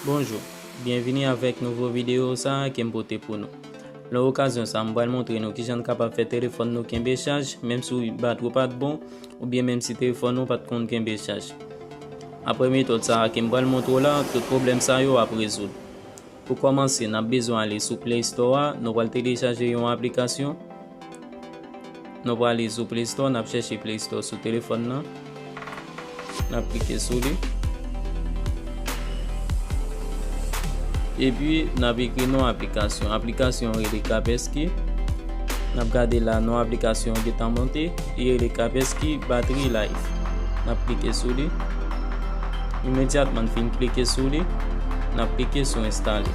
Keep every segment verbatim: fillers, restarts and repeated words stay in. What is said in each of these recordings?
Bonjou, byenvini avèk nouvo videyo sa a ke m pote pou nou. Nan okazyon sa a, m pral montre nou kijan n kapab fè telefòn nou kenbe chaj, menm si batri w pa t bon, oubyen menm si telefòn ou pa t konn kenbe chaj. Apre metòd sa a ke m pral montre w la, tout pwoblèm sa yo ap rezoud. Pou kòmanse, n ap bezwen ale sou Play Store a, nou pral telechaje yon aplikasyon. Nou prale sou Play Store, n ap chèche Play Store sou telefòn nan. N ap klike sou li. Epi, n ap ekri non aplikasyon. Aplikasyon an rele Kaspersky. N ap gade la, non aplikasyon an gentan monte. Li rele Kaspersky Battery Life. N ap klike sou li. Imedyatman n fin klike sou li, n ap klike sou enstale.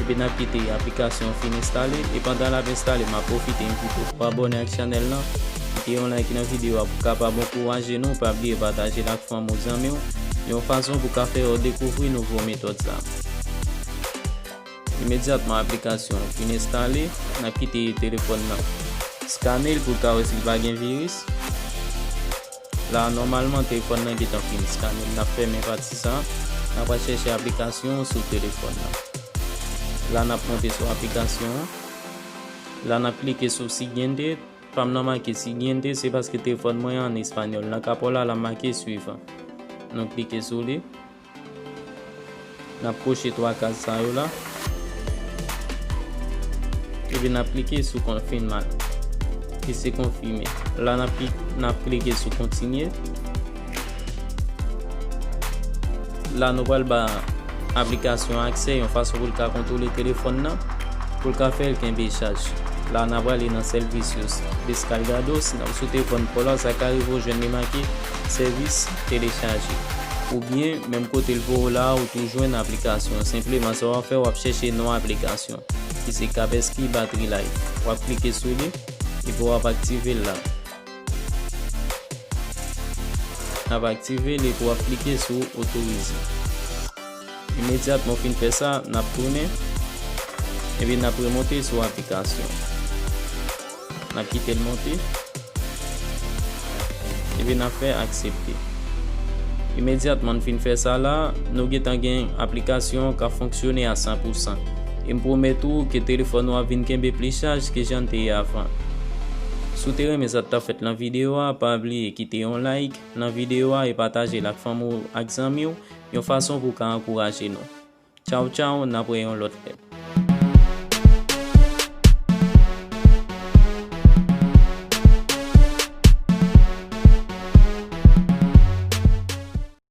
Epi n ap kite aplikasyon an fin enstale, e pandan l ap enstale, m ap pwofite envite w pou abòne ak chanèl lan, kite yon like nan videyo a pou kapab ankouraje nou, pa bliye pataje l ak fanmi w, zanmi w, yon fason pou ka fè yo dekouvri nouvo metòd sa a. Imedyatman aplikasyon an fin enstale, n ap kite telefòn nan skane l pou l ka wè si l pa gen viris. La, nòmalman, telefòn nan gentan fin skane. N ap fèmen pati sa a. N ap al chèche aplikasyon an sou telefòn nan. La, n ap monte sou aplikasyon an. La, n ap klike sou siguiente. Pa m nan make siguiente, se paske telefòn mwen an espanyòl. Nan kapò la, l ap make suivant. Nou klike sou li. N ap koche twa kaz sa yo la. Epi n ap klike sou konfirmar, ki se konfime. La n ap kli-, n ap klike sou kontinye. La nou pral ba aplikasyon an aksè yon fason pou l ka kontwole telefòn nan, pou l ka fè l kenbe chaj. La n ap prale nan servicios descargados, sou telefòn pa w la, sa ka rive w jwenn li make sèvis telechaje. Oubyen, menm kote l voye w la, ou tou jwenn aplikasyon an. Senpleman, sa w ap fè, w ap chèche non aplikasyon, ki se Kaspersky Battery Life. W ap klike sou li, epi w ap aktive l la. N ap aktive l, epi w ap klike sou otorize. Imedyatman w fin fè sa, n ap tounen, epi n ap remonte sou aplikasyon. N ap kite l monte. Epi n ap fè aksepte. Imedyatman n fin fè sa la, nou gentan gen aplikasyon k ap fonksyone a san pou san. E m pwomèt ou ke telefòn ou ap vin kenbe plis chaj ke jan l te ye avan. Si w te renmen sa k t ap fèt nan videyo a, pa bliye kite yon like nan videyo a e pataje l ak fanmi w ak zanmi w, yon fason pou w ka ankouraje nou. Tchaw, tchaw, n ap wè yon lòt lè.